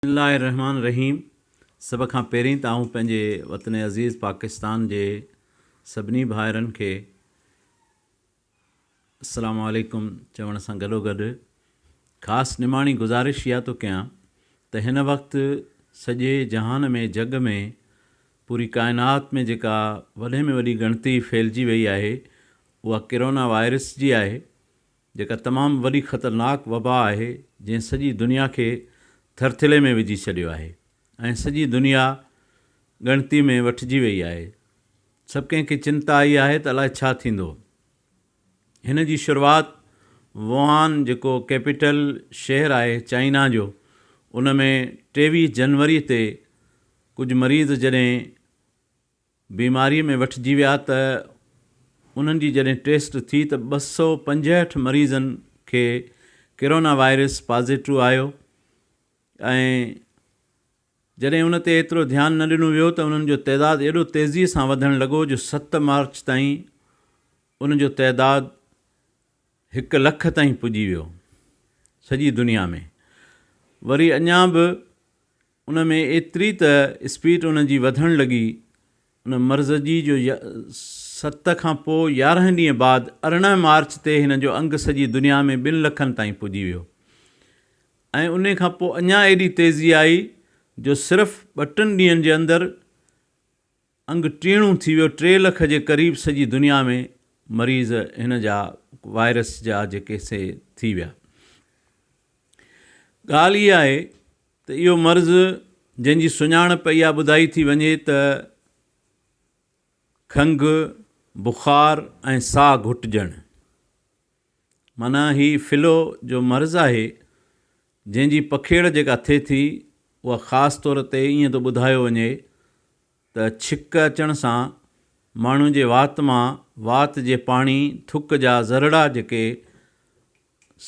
بسم الله الرحمٰن الرحيم سڀ کان پهرين ته آئون پنهنجي وطن عزيز پاڪستان جي سڀني ڀائرن کي السلام عليڪم چوڻ سان گڏو گڏ خاص نماڻي گذارش اها ٿو ڪيان ته هن وقت سڄي جهان ۾ جڳ ۾ پوري ڪائنات ۾ جيڪا وڏي ۾ وڏي ڳڻتي ڦهلجي وئي آهي اها ڪرونا وائرس جي آهي جيڪا تمام وڏي خطرناڪ وبا آهي جنهن سڄي دنيا کي ٿرٿلي ۾ وجهي ڇڏيو آهي ۽ سڄي دنيا ڳڻتي ۾ وٺجي وئي آهي. سڀ ڪنهن کي چنتا آئي آهي ته الائي ڇا ٿيندو. هن جي شروعات ووهان جيڪو ڪيپيٽل شهر آهي چائنا جو ان ۾ 23 جنوري تي ڪجهه مريض جڏهن بيماريء ۾ وٺجي ويا ته انهن جي جڏهن ٽيسٽ ٿي ته 265 مريضن کي ڪرونا وائرس پازيٽو آيو ۽ جڏهن ان تي ايترو ڌيان نه ڏنو ويو ته انهن جو تعداد ايڏو تيزيء سان وڌڻ لڳو جو 7 مارچ تائين ان جو تعداد 1 لک تائين پڄي ويو سڄي دنيا ۾ وري اڃا به ان ۾ ايتري ته اسپيڊ ان جي وڌڻ لڳي ان مرض جي جو 7 کان پوء 11 ڏينهن بعد 18 مارچ تي هن جو انگ سڄي دنيا ۾ ٻن لکن تائين پڄي ويو ۽ ان کان پوء اڃا ايڏي تيزي آئي جو صرف ٻه ٽن ڏينهن جي اندر انگ ٽيڻو ٿي ويو 3 لک جي قريب سڄي دنيا ۾ مريض هن جا وائرس جا جيڪي سي ٿي ويا. ڳالهه اها آهي ته اهو مرض جنهن جي سڃاڻپ اها ٻڌائي ٿي وڃي ته کنگهه، بخار ۽ ساهه گهٽجڻ معنيٰ هي فلو جو مرض آهي جنهن جي پکيڙ جيڪا ٿئي ٿي اها خاص طور تي ائين ٿو ٻڌايو وڃي ته ڇڪ اچڻ سان ماڻهو جي وات مان وات جي پاڻي، ٿڪ جا ذرڙا جيڪي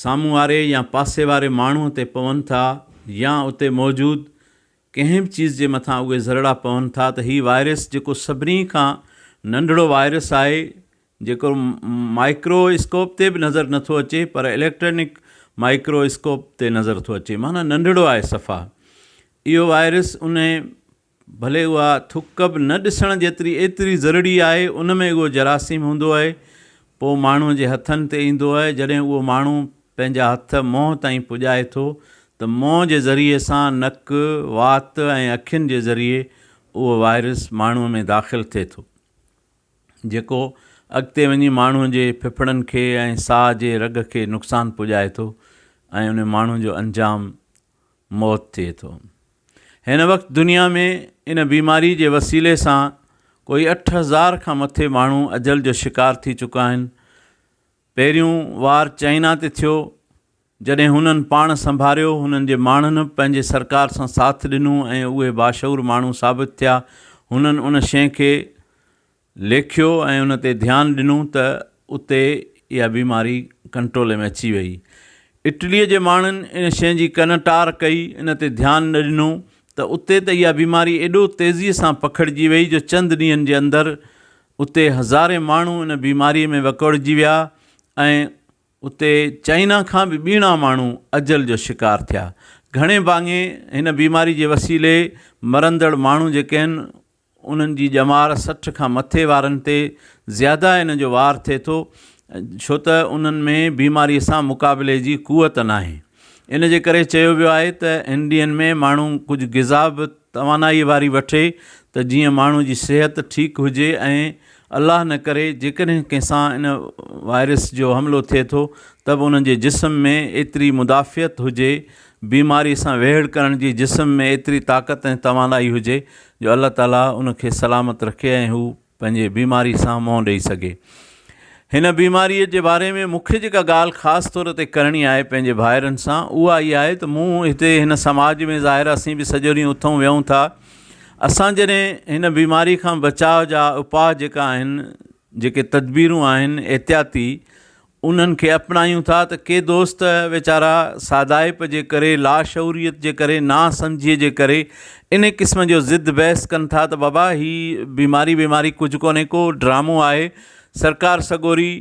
سامهون واري يا پاسي واري ماڻهوء تي پون ٿا يا اتي موجود ڪنهن به چيز جي مٿان اهي ذرڙا پون ٿا ته هي وائرس جيڪو سڀني کان ننڍڙو وائرس آهي جيڪو مائڪرو اسڪوپ تي به نظر نٿو اچي پر اليڪٽرانڪ مائڪرو اسڪوپ تي نظر ٿو اچي معنيٰ ننڍڙو آهي صفا اهو وائرس ان ڀلي اها ٿڪ به نه ڏسڻ جيتري ايتري ذرڙي آهي، ان ۾ اهو جراثيم هوندو آهي، پوء ماڻهوء جي هٿن تي ايندو آهي، جڏهن اهو ماڻهو پنهنجا هٿ منهن تائين پڄائي ٿو ته منهن جي ذريعي سان نڪ، وات ۽ اکين جي ذريعي اهو وائرس ماڻهوء ۾ داخل ٿئي ٿو، جيڪو اڳتي وڃي ماڻهوء جي ڦڦڙن کي ۽ ساهه جي رڳ کي نقصان پڄائي ٿو ۽ ان ماڻهوء جو انجام موت ٿئي ٿو. هن وقت دنيا ۾ ان بيماري جي وسيلي سان ڪوئي 8000 کان مٿي ماڻهو اجل جو شڪار ٿي چڪا آهن. پهريون وار چائنا تي ٿيو، جڏهن هنن پاڻ سنڀاريو، هنن جي ماڻهن به پنهنجي سرڪار سان ساٿ ڏنو ۽ اهي باشعور ماڻهو ثابت ٿيا. هنن ان شيء کي ليکيو ۽ ان تي ڌيان ڏنو ته اتي اها بيماري ڪنٽرول ۾ اچي وئي. اٽليء جي ماڻهن ان شيء جي ڪن ٽار ڪئي، ان تي ڌيان نه ڏنو ته اتي ته اها بيماري ايڏو تيزيء سان پکڙجي وئي جو چند ڏينهن جي اندر اتي هزارين ماڻهو ان بيماريء ۾ وڪوڙجي ويا ۽ اتي چائنا کان به ٻيڻا ماڻهو اجل جو شڪار ٿيا. گهڻي ڀاڱي هن بيماري جي وسيلي مرندڙ ماڻهو جيڪي آهن انهن جي ڄمار 60 کان مٿي وارن تي زياده ان جو وار ٿئي ٿو ڇو ته انهن ۾ بيماري سان مقابلي جي قوت ناهي. ان جي ڪري چيو ويو آهي ته هن ڏينهن ۾ ماڻهو ڪجهه غذا به توانائي واري وٺي ته جيئن ماڻهو جي صحت ٺيڪ هجي ۽ الله نه ڪري جيڪڏهن ڪنهن سان ان وائرس جو حملو ٿئي ٿو ته به انهن جي جسم ۾ ايتري مدافعت هجي، بيماري سان ويڙهه ڪرڻ جي جسم ۾ ايتري طاقت ۽ توانائي هجي جو الله تعاليٰ ان کي سلامت رکي ۽ هو پنهنجي بيماري سان منهن ڏئي سگهي. هن بيماريء جي باري ۾ مون کي جيڪا ڳالهه خاص طور تي ڪرڻي آهي پنهنجي ڀائرن سان اها اها آهي ته مون هتي هن سماج ۾ ظاهر اسين به سڄو ڏينهن اٿون ويهون ٿا اسان جڏهن هن بيماري کان بچاء جا اپاء جيڪا آهن جيڪي تدبيرون آهن احتياطي انهن کي اپنايون ٿا ته ڪي دوست ويچارا سادائپ جي ڪري لاشعوريت جي ڪري ناسمجهي جي ڪري ان قسم جو ضد بحث ڪن ٿا ته بابا هي بيماري بيماري ڪجهه ڪونهي ڪو ڊرامو آهي سرڪار سڳوري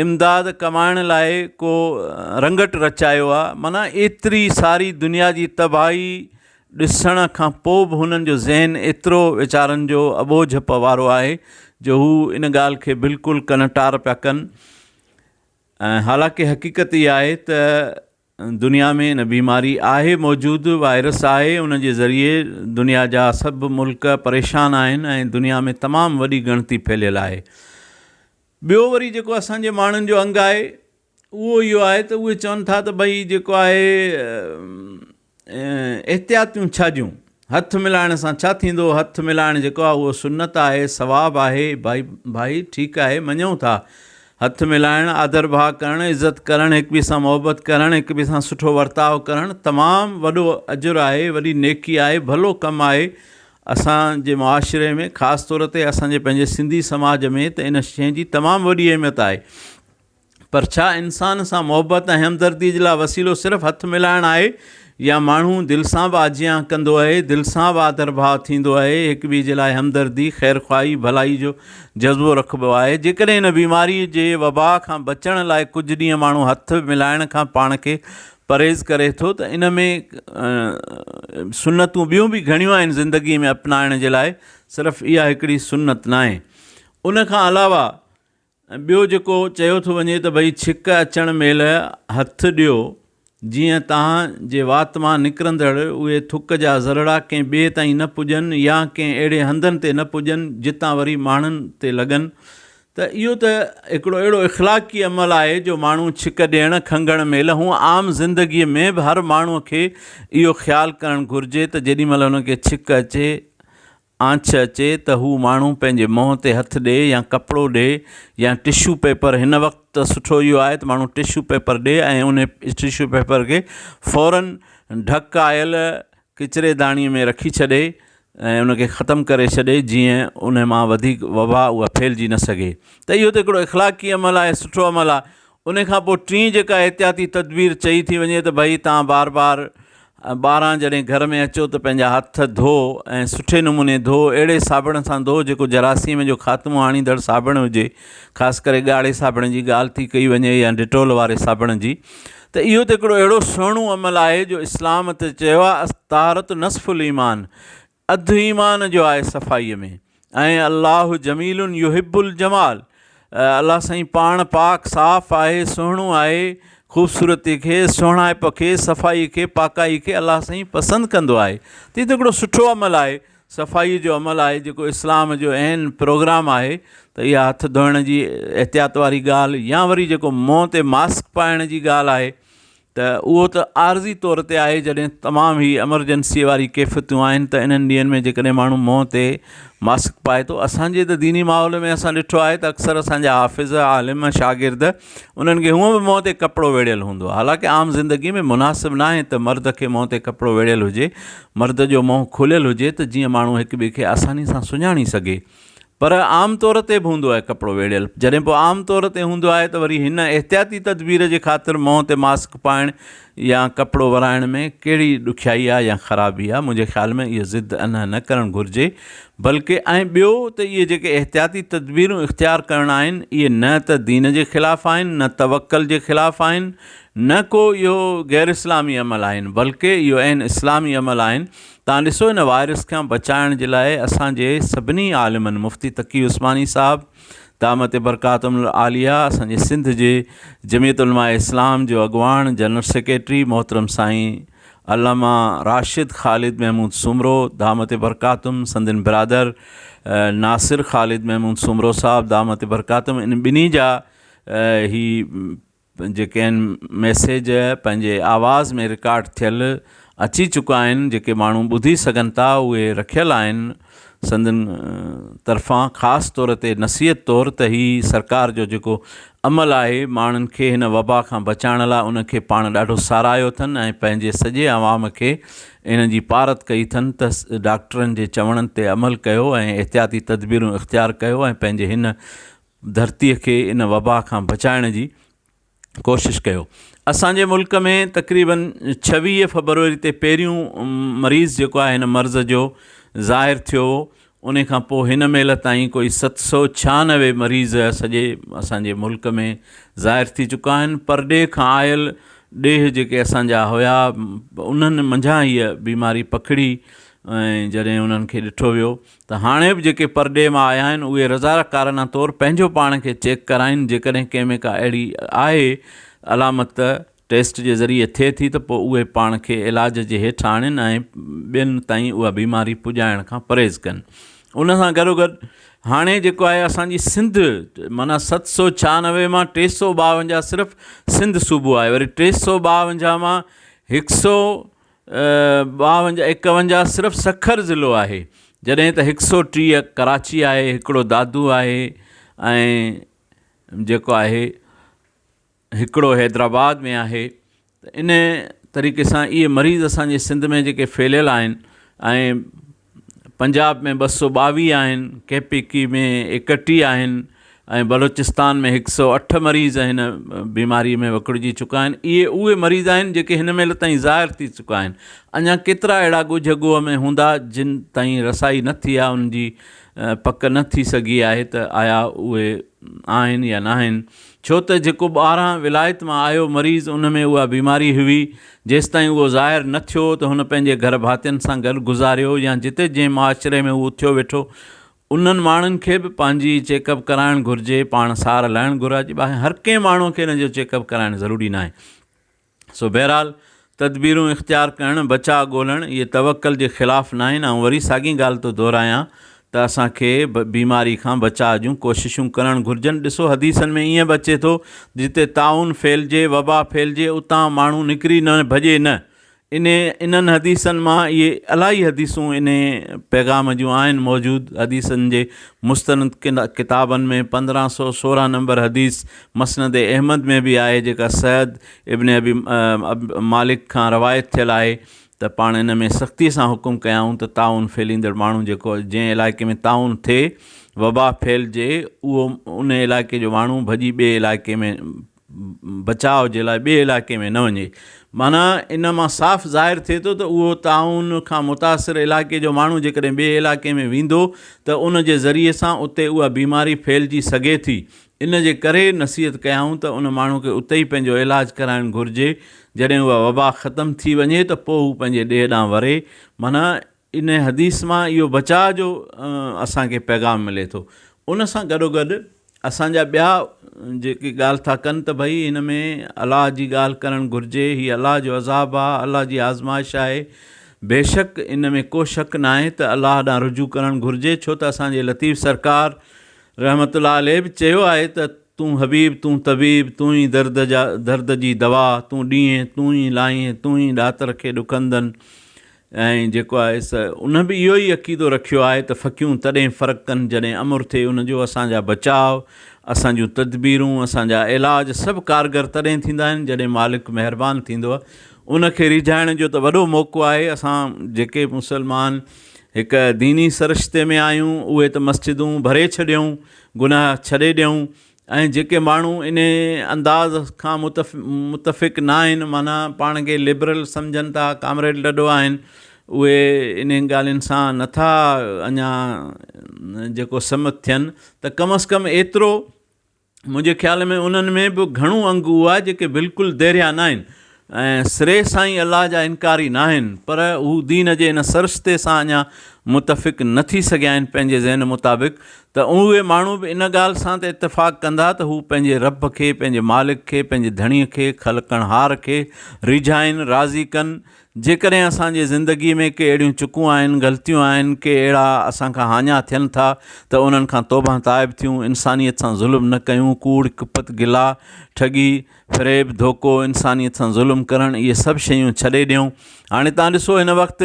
امداد ڪمائڻ لاء ڪو رنگٽ رچايو آهي معنيٰ ايتري ساري دنيا جي تباهي ڏسڻ کان پوء به هنن جو ذهن ايترو ويچارن جو اٻوجهپ وارو آهي جو هو ان ڳالهه کي بلڪل ڪن ٽار پيا ڪن ۽ حالانڪه حقيقت اها آهي ته دنيا ۾ ان بيماري آهي موجود وائرس آهي ان جي ذريعي دنيا جا سڀ ملڪ پريشان آهن ۽ دنيا ۾ تمام وڏي ڳڻتي ڦهليل آهي ٻيو وري جيڪو اسان جي ماڻهن جو انگ آهي اهو اهو آهي ته اهي چون ٿا ته ڀئي جيڪو آهي احتياطيون ڇا جون هٿ ملائڻ سان ڇا ٿيندو هٿ ملائڻ جيڪو آهي اهو سنت آهي ثواب آهي ڀائي ڀائي ٺيڪ آهي مڃون ٿا هٿ ملائڻ آدر ڀاء ڪرڻ عزت ڪرڻ هڪ ٻئي سان محبت ڪرڻ هڪ ٻئي سان سٺو ورتاء ڪرڻ تمام وڏو اجر آهي وڏي نيڪي آهي ڀلو ڪم آهي اسان جي معاشري ۾ خاص طور تي اسان جي پنهنجي سنڌي سماج ۾ ته ان شيء جي تمام وڏي اهميت آهي پر ڇا انسان سان محبت ۽ همدردي جي لاء وسيلو صرف هٿ ملائڻ آهي يا ماڻهو دل سان به آجيان ڪندو اهي، دل سان به آڌرڀاء ٿيندو اهي، هڪ ٻئي جي لاء همدردي، خيرخواهي، ڀلائي جو جذبو رکبو آهي. جيڪڏهن هن بيماري جي وبا کان بچڻ لاء ڪجهه ڏينهن ماڻهو هٿ ملائڻ کان پاڻ کي پرهيز ڪري ٿو ته ان ۾ سنتون ٻيون به گهڻيون آهن زندگي ۾ اپنائڻ جي لاء صرف اها هڪڙي سنت ناهي. ان کان علاوه ۽ ٻيو جيڪو چيو ٿو وڃي ته ڀئي ڇڪ اچڻ مهل هٿ ڏيو جيئن توهان جي وات مان نڪرندڙ اهي ٿڪ جا ذرڙا ڪنهن ٻئي تائين نه پڄن يا ڪنهن اهڙي هنڌن تي نه پڄن جتان وري ماڻهن تي لڳن ته اهو ته هڪڙو اهڙو اخلاقي عمل آهي جو ماڻهو ڇڪ ڏيڻ کنگهڻ مهل هونء عام زندگيء ۾ به هر ماڻهوء کي اهو خيال ڪرڻ گهرجي ته جيڏي مهل هن کي ڇڪ اچي آنڇ اچي ته هو ماڻهو پنهنجي منهن تي هٿ ڏي يا ڪپڙو ڏي يا ٽشو پيپر هن وقت ته سٺو اهو آهي ته ماڻهو ٽشو پيپر ڏي ۽ ان ٽشو پيپر کي فورن ڍڪ آيل ڪچري داڻي ۾ رکي ڇڏي ۽ ان کي ختم ڪري ڇڏي جيئن ان مان وڌيڪ وبا اها ڦهلجي نه سگهي ته اهو ته هڪڙو اخلاقي عمل آهي سٺو عمل آهي ان کان پوء ٽين جيڪا احتياطي تدبير چئي ٿي وڃي ته ڀئي توهان بار بار ٻاهران جڏهن گهر ۾ اچو ته پنهنجا هٿ ڌو ۽ سٺي نموني ڌو اهڙي صابڻ سان ڌو جيڪو جراثيم جو خاتمو آڻيندڙ صابڻ هجي خاص ڪري ڳاڙهي صابڻ جي ڳالهه ٿي ڪئي وڃي يا ڊيٽول واري صابڻ جي ته اهو ته هڪڙو اهڙو سهڻو عمل آهي جو اسلام ته چيو آهي الطهارت نصف الايمان اڌ ايمان جو آهي صفائيء ۾ ۽ الله جميل يحب الجمال الله سائين پاڻ پاڪ صاف آهي سهڻو آهي خوبصورتي کي سهڻائپ کي صفائي کي پاڪائي کي الله سائين پسند ڪندو آهي ته هي ته هڪڙو سٺو عمل آهي صفائي جو عمل آهي جيڪو اسلام جو عين پروگرام آهي ته اها هٿ ڌوئڻ جي احتياط واري ڳالهه يا وري جيڪو منهن تي ماسڪ پائڻ جي ڳالهه آهي ته اهو ته عارضي طور تي آهي جڏهن تمام هي ايمرجنسي واري ڪيفيتون آهن ته انهن ڏينهن ۾ جيڪڏهن ماڻهو منهن تي ماسڪ پائي ٿو اسانجي ته ديني ماحول ۾ اسان ڏٺو آهي ته اڪثر اسانجا حافظ عالم شاگرد انهن کي هونء به منهن تي ڪپڙو ويڙهيل هوندو آهي حالانڪه عام زندگي ۾ مناسب ناهي ته مرد کي منهن تي ڪپڙو ويڙهيل هجي مرد جو منهن کليل هجي ته جيئن ماڻهو هڪ ٻئي کي آساني سان سڃاڻي سگهي پر عام طور تي به هوندو آهي ڪپڙو ويڙهيل جڏهن پوء عام طور تي هوندو آهي ته وري هن احتياطي تدبير جي خاطر منهن تي ماسڪ پائڻ يا ڪپڙو ورائڻ ۾ ڪهڙي ڏکيائي آهي يا خرابي آهي منهنجي خيال ۾ اهو ضد انا نه ڪرڻ گهرجي بلڪه ۽ ٻيو ته اهي جيڪي احتياطي تدبيرون اختيار ڪرڻ آهن اهي نه ته دين جي خلاف آهن نه توڪل جي خلاف آهن نه ڪو اهو غير اسلامي عمل آهن بلڪه اهو عين اسلامي عمل آهن توهان ڏسو ان وائرس کان بچائڻ جي لاء اسان جي سڀني عالمن مفتي تقي عثماني صاحب دامت برڪاتهم العاليه اسان جي سنڌ جي جمعيت علماء اسلام جو اڳواڻ جنرل سيڪريٽري محترم سائين علامه راشد خالد محمود سومرو دامت برڪاتهم سندن برادر ناصر خالد محمود سومرو صاحب دامت برڪاتهم ان ٻنهي جا هي جيڪي آهن ميسيج پنهنجي آواز ۾ رڪارڊ ٿيل اچي چڪا آهن جيڪي ماڻهو ٻڌي سگهن ٿا اهي رکيل آهن سندن طرفان خاص طور تي نصيحت طور ته هي سرڪار جو جيڪو عمل آهي ماڻهن کي هن وبا کان بچائڻ لاء ان کي پاڻ ڏاڍو ساراهيو اٿن ۽ پنهنجي سڄي عوام کي ان جي پارت ڪئي اٿن ته ڊاڪٽرن جي چوڻن تي عمل ڪيو ۽ احتياطي تدبيرون اختيار ڪيو ۽ پنهنجي هن ڌرتيء کي ان وبا کان بچائڻ جي ڪوشش ڪيو. اسان جي ملڪ ۾ تقريبن 26 فبروري تي پهريون مريض جيڪو آهي هن مرض جو ظاهر ٿيو هو ان کان پوء هن مهل تائين ڪوئي 796 مريض سڄي اسان جي ملڪ ۾ ظاهر ٿي چڪا آهن. پرڏيهه کان آيل ڏيهه جيڪي اسان جا هيا انهن منجهان هيء بيماري پکڙي ۽ جڏهن انهن کي ڏٺو ويو ته هاڻي به جيڪي پرڏيهه مان آيا آهن اهي رضاڪارانه طور پنهنجو پاڻ کي چيڪ ڪرائين، جيڪڏهن ڪنهن ۾ ڪا اهڙي آهي علامت ته ٽيسٽ جي ذريعي ٿئي ٿي ته پوء اهي پاڻ کي علاج جي هيٺ آڻين ۽ ٻين تائين اها بيماري پڄائڻ کان پرهيز ڪن. ان سان گڏوگڏ هاڻي جيڪو آهي اسان جي سنڌ معنيٰ 796 مان 352 صرف سنڌ صوبو آهي، وري 352 مان هڪ سو 52 51 صرف سکر ضلعو آهي، جڏهن ته 130 ڪراچي آهي، هڪڙو دادو آهي ۽ جيڪو آهي هڪڙو حيدرآباد ۾ آهي. ته ان طريقي سان اهي مريض اسان جي سنڌ ۾ جيڪي ڦهليل آهن ۽ پنجاب ۾ 222 آهن، ڪي پي ڪي ۾ 31 آهن ۽ بلوچستان ۾ 108 مريض هن بيماري ۾ وڪڙجي چڪا آهن. اهي اهي مريض آهن جيڪي هن مهل تائين ظاهر ٿي چڪا آهن. اڃا ڪيترا اهڙا ڳجهه ڳوهه ۾ هوندا جن تائين رسائي نه ٿي آهي، انهن جي پڪ نه ٿي سگهي آهي ته آيا اهي آهن يا ناهن. ڇو ته جيڪو ٻاهران ولايت مان آيو مريض ان ۾ اها بيماري هئي، جيستائين اهو ظاهر نه ٿيو ته هن پنهنجي گهر ڀاتين سان گڏ گذاريو يا جتي جنهن معاشري ۾ هو اٿيو ويٺو انهن ماڻهن کي به پنهنجي چيڪ اپ ڪرائڻ گهرجي، پاڻ سار لهڻ گهرجي، باقي هر ڪنهن ماڻهو کي ان جو چيڪ اپ ڪرائڻ ضروري ناهي. سو بهرحال تدبيرون اختيار ڪرڻ، بچاء ڳولڻ اهي توڪل جي خلاف ناهن. آئون وري ساڳي ڳالهه ٿو دهرايان ته اسان کي بيماري کان بچاء جون ڪوششون ڪرڻ گهرجن. ڏسو حديثن ۾ ائين به اچي ٿو جتي طاعون ڦهلجي، وبا ڦهلجي، اتان ماڻهو نڪري نه ڀڄي نه. انهي انهن حديثن مان اهي الاهي حديثون انهي پيغام جون آهن موجود. حديثن جي مستند ڪتابن ۾ 1516 نمبر حديث مسند احمد ۾ به آهي جيڪا سعد ابن ابي مالڪ کان روايت ٿيل آهي ته پاڻ ان ۾ سختيء سان حڪم ڪيائون ته طاعون ڦهليندڙ ماڻهو جيڪو جنهن علائقي ۾ طاعون ٿئي، وبا ڦهلجي، اهو ان علائقي جو ماڻهو ڀڄي ٻئي علائقي ۾ بچاء جي لاء ٻئي علائقي ۾ نه وڃي. معنيٰ ان مان صاف ظاهر ٿئي ٿو ته اهو طاعون کان متاثر علائقي جو ماڻهو جيڪڏهن ٻئي علائقي ۾ ويندو ته ان جي ذريعي سان اتي اها بيماري ڦهلجي سگهي ٿي. ان جي ڪري نصيحت ڪيائون ته ان ماڻهو کي اتي ئي پنهنجو علاج ڪرائڻ گهرجي، جڏهن اها وبا ختم ٿي وڃي ته پوء هو پنهنجي ڏيهه ڏانهن وري. معنيٰ ان حديث مان اهو بچاء جو اسان کي پيغام ملي ٿو. ان سان گڏوگڏ اسان جا ٻيا جيڪي ڳالهه ٿا ڪن ته ڀئي هن ۾ الله جي ڳالهه ڪرڻ گهرجي، هي الله جو عذاب آهي، الله جي آزمائش آهي. بيشڪ ان ۾ ڪو شڪ ناهي ته الله ڏانهن رجوع ڪرڻ گهرجي، ڇو ته اسان جي لطيف سرڪار رحمة الله عليه به چيو آهي ته تون حبيب تون طبيب تون ئي درد جا درد جي دوا تون ڏينهن تون ئي لاهين تون ئي ڏاتر کي ڏکندن ۽ جيڪو آهي س ان به اهو ئي عقيدو رکيو آهي ته ڦڪيون تڏهن فرق ڪن جڏهن امر ٿئي ان جو. اسان جا بچاء، اسان جون تدبيرون، اسان جا علاج سڀ ڪارگر تڏهن ٿيندا آهن جڏهن مالڪ مهربان ٿيندو آهي. ان کي ريجهائڻ جو ته وڏو موقعو آهي. اسان جيڪي مسلمان هڪ ديني سرشتي ۾ آهيون اهي ته مسجدون ڀري ڇڏيون، گناهه ڇڏي ڏيون ۽ جيڪي ماڻهو انهي انداز کان متفق نه آهن معنيٰ پاڻ کي لبرل سمجهن ٿا، ڪامريڊ لڏو آهن، اهي انهن ڳالهين سان نٿا اڃا جيڪو سهمت ٿين ته ڪم از ڪم ايترو منهنجي خيال ۾ انهن ۾ به گهڻو انگ اهو آهي جيڪي بلڪل دهريا ناهن ۽ سري سان ئي الله جا انڪاري ناهن پر هو دين جي ان سرشتي سان اڃا متفق نه ٿي سگهيا آهن پنهنجي ذهن مطابق ته اهي ماڻهو به ان ڳالهه سان ته اتفاق ڪندا ته هو پنهنجي رب کي پنهنجي مالڪ کي پنهنجي ڌڻيء کي خلقڻهار کي ريجهائين راضي ڪن جيڪڏهن اسان جي زندگيء ۾ ڪي اهڙيون چڪون آهن، غلطيون آهن، ڪي اهڙا اسان کان هاڃا ٿين ٿا ته انهن کان توبهه تائب ٿيون، انسانيت سان ظلم نه ڪيون، ڪوڙ، ڪپت، گلا، ٺڳي، فريب، ڌوڪو، انسانيت سان ظلم ڪرڻ اهي سڀ شيون ڇڏي ڏيون. هاڻي توهان ڏسو هن وقت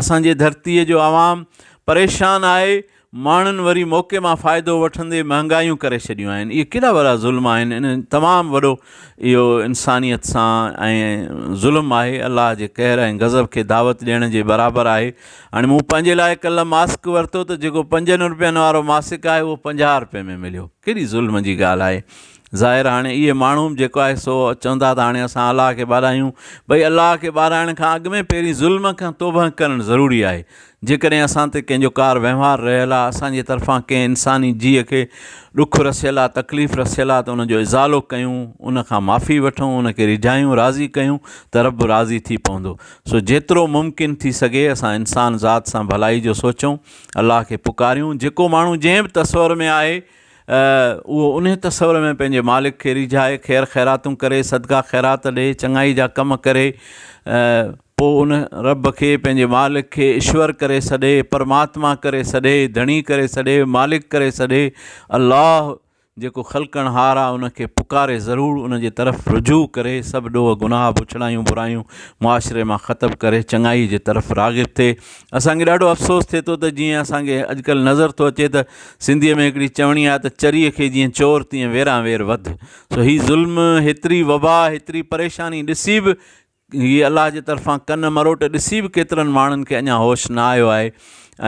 اسان جي ڌرتيء جو عوام پريشان آهي، ماڻهن وري موقعي مان فائدو وٺندي مهنگايون ڪري ڇڏيون آهن. اهي ڪيڏا وڏا ظلم آهن. ان تمام وڏو اهو انسانيت سان ۽ ظلم آهي. الله جي قهر ۽ غضب کي دعوت ڏيڻ جي برابر آهي. هاڻي مون پنهنجي لاء ڪلهه ماسڪ ورتو ته جيڪو پنجن روپين وارو ماسڪ آهي اهو 50 روپين ۾ مليو. ڪيڏي ظلم جي ڳالهه آهي. ظاهر هاڻي اهي ماڻهو به جيڪو آهي سو چوندا ته هاڻي اسان الله کي ٻاڏايون. ڀئي الله کي ٻاڏائڻ کان اڳ ۾ پهرين ظلم کان توبهه ڪرڻ ضروري آهي. جيڪڏهن اسان تي ڪنهن جو ڪار وهنوار رهيل آهي، اسان جي طرفان ڪنهن انساني جيء کي ڏک رسيل آهي، تڪليف رسيل آهي ته ان جو ازالو ڪيون، ان کان معافي وٺون، ان کي ريجهايون، راضي ڪيون ته رب راضي ٿي پوندو. سو جيترو ممڪن ٿي سگهي اسان انسان ذات سان ڀلائي جو سوچون، الله کي پڪاريون، جيڪو ماڻهو جنهن به تصور ۾ آهي اهو انهي تصور ۾ پنهنجي مالڪ کي ريجهائي، خير خيراتون ڪري، صدقا خيرات ڏئي، چڱائي جا ڪم ڪري، پوء ان رب کي پنهنجي مالڪ کي ايشور ڪري سڏي، پرماتما ڪري سڏي، ڌڻي ڪري سڏي، مالڪ ڪري سڏي، الله جيڪو خلقڻهار آ ان کي پڪاري ضرور ان جي طرف رجوع ڪري سڀ ڏوهه گناهه بڇڙايون برايون معاشري مان ختم ڪري چڱائي جي طرف راغب ٿئي اسان کي ڏاڍو افسوس ٿئي ٿو ته جيئن اسان کي اڄڪلهه نظر ٿو اچي ته سنڌيء ۾ هڪڙي چوڻي آهي ته چريء کي جيئن چور تيئن ويران وير وڌ سو هي ظلم هيتري وبا هيتري پريشاني ڏسي به هي الله جي طرفان ڪن مروٽ ڏسي به ڪيترن ماڻهن کي اڃا هوش نه آيو آهي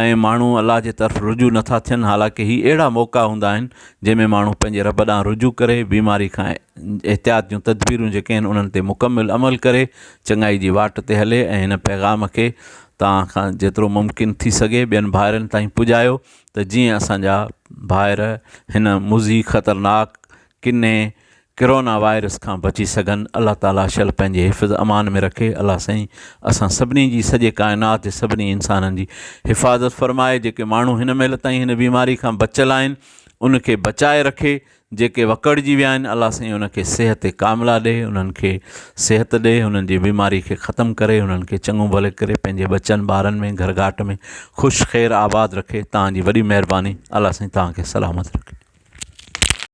۽ ماڻهو الله جي طرف رجوع نٿا ٿين حالانڪه هي اهڙا موقعا هوندا آهن جنهن ۾ ماڻهو پنهنجي رب ڏانهن رجوع ڪري بيماري کان احتياط جون تدبيرون جيڪي آهن انهن تي مڪمل عمل ڪري چڱائي جي واٽ تي هلي ۽ هن پيغام کي توهان کان جيترو ممڪن ٿي سگهي ٻين ڀائرن تائين پڄايو ته جيئن اسان جا ڀائر هن مضي خطرناڪ ڪني ڪرونا وائرس کان بچي سگهن الله تعالي شل پنهنجي حفظ امان ۾ رکي الله سائين اسان سڀني جي سڄي ڪائنات جي سڀني انسانن جي حفاظت فرمائي جيڪي ماڻهو هن مهل تائين هن بيماري کان بچيل آهن ان کي بچائي رکي جيڪي وڪڙجي ويا آهن الله سائين ان کي صحت ڪامله ڏي انهن کي صحت ڏي انهن جي بيماري کي ختم ڪري انهن کي چڱو ڀلو ڪري پنهنجي ٻچن ٻارن ۾ گهر گهاٽ ۾ خوش خير آباد رکي توهان جي وڏي مهرباني الله سائين توهان کي سلامت رکي.